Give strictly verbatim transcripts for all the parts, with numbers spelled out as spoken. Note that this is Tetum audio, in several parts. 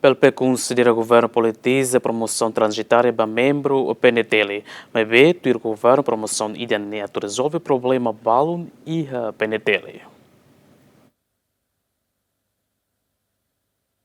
PLP konsidera governu politiza promosaun tranzitória ba membru PNTL, maibé tuir governu promosaun ida-ne'e atu rezolve problema balun iha PNTL.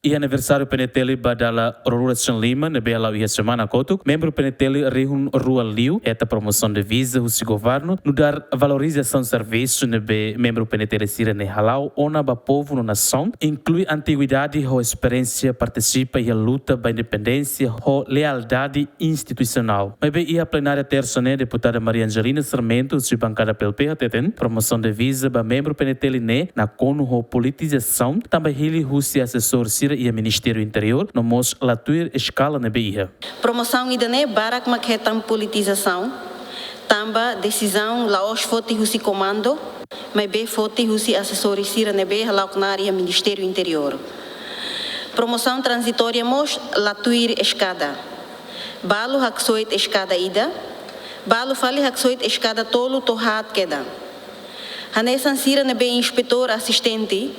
Iha aniversáriu PNTL ba dala ruanulu-resin-lima ne'ebé hala'o iha semana kotuk, membru PNTL rihun rua liu hetan promosaun diviza husi governu, nu'udar valorizasaun servisu ne'ebé membru PNTL sira-ne'e hala'o ona ba povu no nasaun, inklui antiguidade ho esperiénsia partisipa iha luta ba independénsia ho lealdade institusionál. Maibé iha plenária tersa ne'e, deputada Maria Angelina Sarmento, husi bankada PLP, hateten promosaun diviza ba membru PNTL ne'e nakonu ho politizasaun, tanba hili husi asesór sira iha Ministériu Interiór, no mós la tuir eskala ne'ebé iha. Promosaun ida-ne'e barak mak hetan politizasaun, tanba desizaun la'ós foti husi komandu, maibé foti husi asesór sira ne'ebé hala'o knaar iha Ministériu Interiór. Promosaun tranzitória mós la tuir eskada. Balu haksoit eskada ida, balu fali haksoit eskada tolu to'o haat kedan. Hanesan sira ne'ebé inspetór asistente,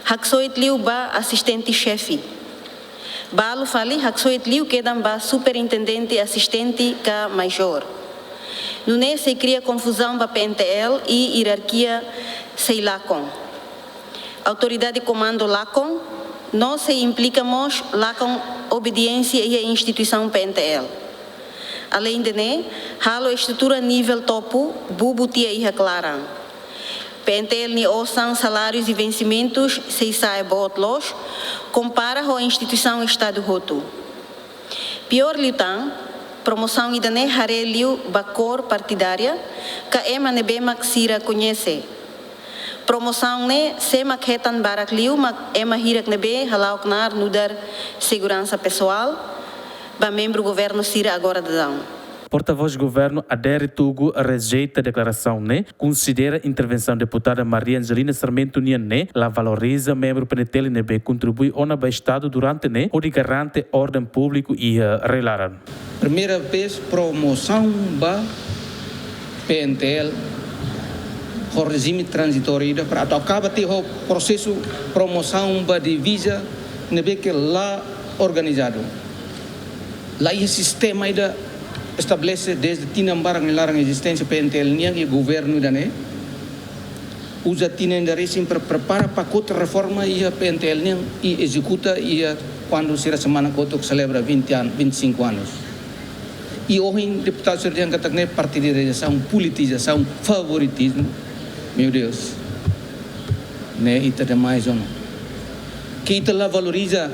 haksoit liu ba asistente xefe. Balu fali haksoit liu kedan ba superintendente asistente ka majór. Nune'e sei kria konfuzaun ba PNTL i ierarkia sei lakon. Autoridade komandu lakon, no sei implika mós lakon obediénsia iha instituisaun PNTL. Aleinde ne'e, halo estrutura nivel topu bubu tiha iha klaran. PNTL nia osan, salárius i vensimentus sei sa'e boot loos, kompara ho instituisaun Estadu hotu. Piór liután, promosaun ida-ne'e haree liu ba kór partidária, ka ema ne'ebé mak sira koñese. Promosaun ne'e sé mak hetan barak liu, mak ema hirak ne'ebé hala'o knaar nu'udar seguransa pesoál ba membru governu sira agora daudaun. Portavós governu Adérito Hugo rejeita deklarasaun ne'e, konsidera intervensaun deputada Maria Angelina Sarmento nian ne'e la valoriza membru PNTL ne'ebé kontribui ona ba Estadu durante ne'e hodi garante orden públiku iha rai-laran. Primeira vez promosaun ba PNTL ho rejime tranzitóriu ida para atu akaba tiha ho prosesu promosaun ba diviza ne'ebé ke la organizadu. La iha sistema ida estabelese dezde tinan barak nia laran ezisténsia PNTL nian, i governu ida-ne'e uza tinan ida resin para prepara pakote reforma iha PNTL nian i ezekuta iha kuandu sira semana kotuk selebra vinte an, vinte e cinco anos. I ohin deputadu sira dehan katak ne'e partidarizasaun, politizasaun, favoritizmu. Meu Deus. Ne'e ita demais ona. Ke ita la valoriza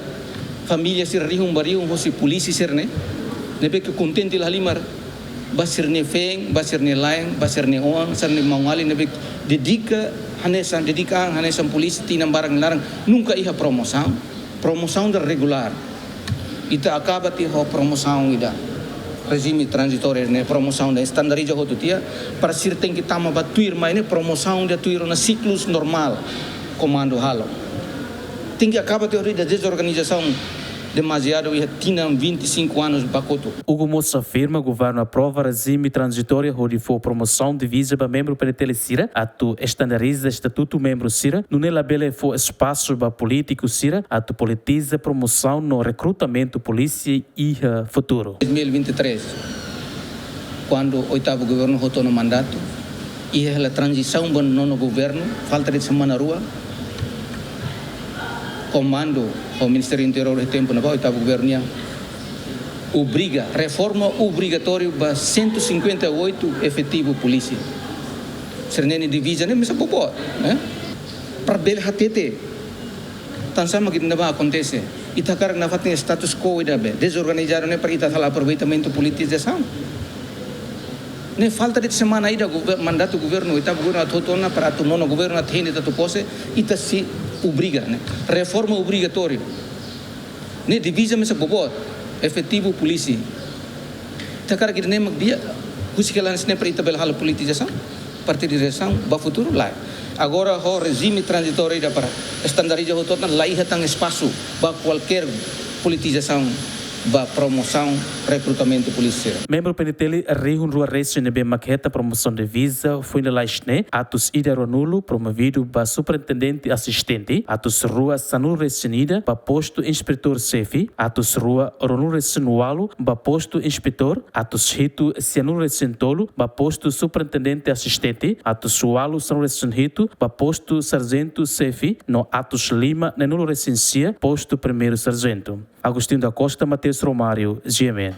família sira rihun ba rihun hosi polísia sira-ne'e, ne'ebé ke kontente la halimar ba sira-nia feen, ba sira-nia la'en, ba sira-nia oan, sira-nia maun-alin ne'ebé dedika hanesan, dedika an hanesan polísia tinan barak nia laran, nunka iha promosaun. Promosaun ida regulár. Ita akaba tiha ho promosaun ida rejime tranzitóriu ne'e, promosaun ida estandariza hotu tiha, para sira tenke tama ba tuirmai ne'e, promosaun ida tuir ona siklus normál komandu halo. Tenke akaba tiha ho ida dezorganizasaun demasiadu iha tinan vinte e cinco anos ba kotuk. Hugo mós afirma governu aprova rejime tranzitóriu hodi fó promosaun diviza ba membru PNTL sira, atu estandariza estatutu membru sira, nune'e labele fó espasu ba polítiku sira atu politiza promosaun no rekrutamentu polísia iha futuru. Dois mil e vinte e três, kuandu oitavu governu hotu ona mandatu, iha hela tranzisaun ba nonu governu, falta de'it semana rua, komandu ho Ministériu Interiór iha tempu ne'ebá, oitavu governu nian, obriga, reforma obrigatóriu ba cento e cinquenta e oito efetivu polísia. Sira-nia diviza ne'e mesak boboot, ne'e? Para bele hatete. Tansá mak ida-ne'ebá akontese? Ita hakarak nafatin status quo ida be dezorganizadu ne'e para ita halo aproveitamentu politizasaun. Ne'e falta de'it semana ida gover-, mandatu governu, oitavu governu atu hotu ona para atu nonu governu atu hein de'it atu pose, ita sei obriga, ne'e? Reforma obrigatóriu. Ne'e diviza mesak boboot, efetivu polísia. Ita hakarak ida-ne'e mak di'ak, husik hela hanesan ne'e para ita bele halo politizasaun, partidarizasaun ba futuru, lae. Agora ho rejime tranzitóriu ida para estandariza hotu ona, la iha tan espasu ba kualkér politizasaun, ba promosaun rekrutamentu polísia. Membru P N T L rihun rua resin ne'ebé mak hetan promosaun divisa foin lalais ne'e: atus ida ruanulu promovidu ba superintendente asistente, atus rua sanulu resin ida ba postu inspetór xefe, atus rua ruanulu resin ualu ba postu inspetór, atus hitu sianulu resin tolu ba postu superintendente asistente, atus ualu sanulu resin hitu ba postu sarjentu xefe, no atus lima neenulu resin sia postu primeiru sarjentu. Agostinho da Costa, Mateus Romário, G M N.